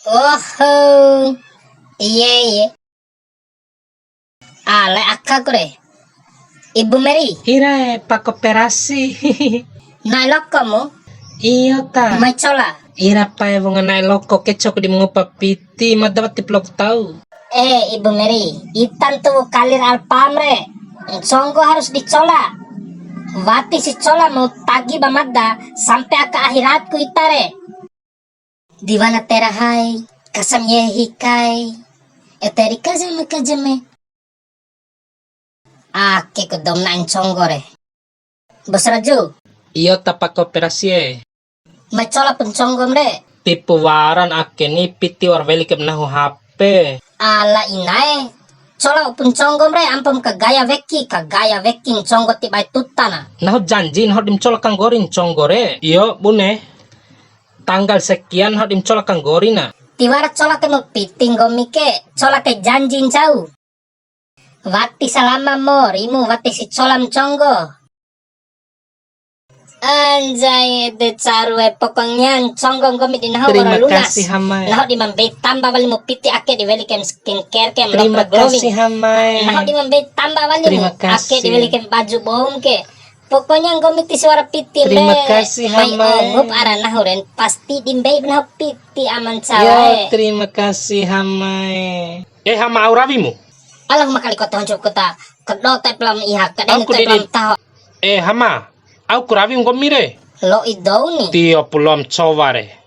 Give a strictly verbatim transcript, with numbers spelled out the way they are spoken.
Oho. Iye, iye. Ale akaku re. Ibu Meri. Ira e, pa koperasi. Na'e lokomu? Iyo ta. Mai cola. Ira pa e, wunga na'e loko ke, cou di ma ngupa piti, mada wati ploku tau. Eh, Ibu Meri, ita ntuwu kalir alpam re. Nconggo harus dicola. Wati si cola mu tagi ba mada, sampe aka akhiratku ita re. Diwana tera hai, kasam ye hikai. Eteri kajeme kajeme. Ake ku dou ma na'e nconggo re. Bos Raju. Iyo ta, pa koperasi e. Mai cola pu nconggom re. Tipu waran ake ni, piti wa'ur weli kai ba nahu H P. Ala inae. Cola pu nconggom re, ampom kagaya weki, kagaya weki nconggo ti bae tutana. Nahu janji, nahu di ma cola kanggori nconggo re. Iyo, bune. Tanggal sekian nahu di ma cola kanggori na. Tiwara cola kai mu piti nggomi ke, cola kai janji ncau. Wati salama mo, rimu wati si cola ma nconggo. Anjay, ede caru e, pokoknya nconggo nggomi di nahu wa'ura lunas. Terima kasih, Hamae. Nahu di ma mbei tamba wali mu piti ake di weli kaim skincare, kaim lokal glowing. Terima kasih, Hamae. Nahu di ma mbei tamba wali mu ake di weli kaim baju boum ke. Pokoknya nggomi ti si wara piti re. Terima kasih, Hamae. Mai ongup ara nahu re, pasti di mbei ba nahu piti aman cawa e. Terima kasih, Hamae. Eh, Hama, au rawimu? Alah, ma kali kota honcu kota. Kedo te pelam iha, kede ni te pelam taho. Eh, Hama, au ku rawi nggomi re. Lo'i dou ni. Tio pulom cowa re.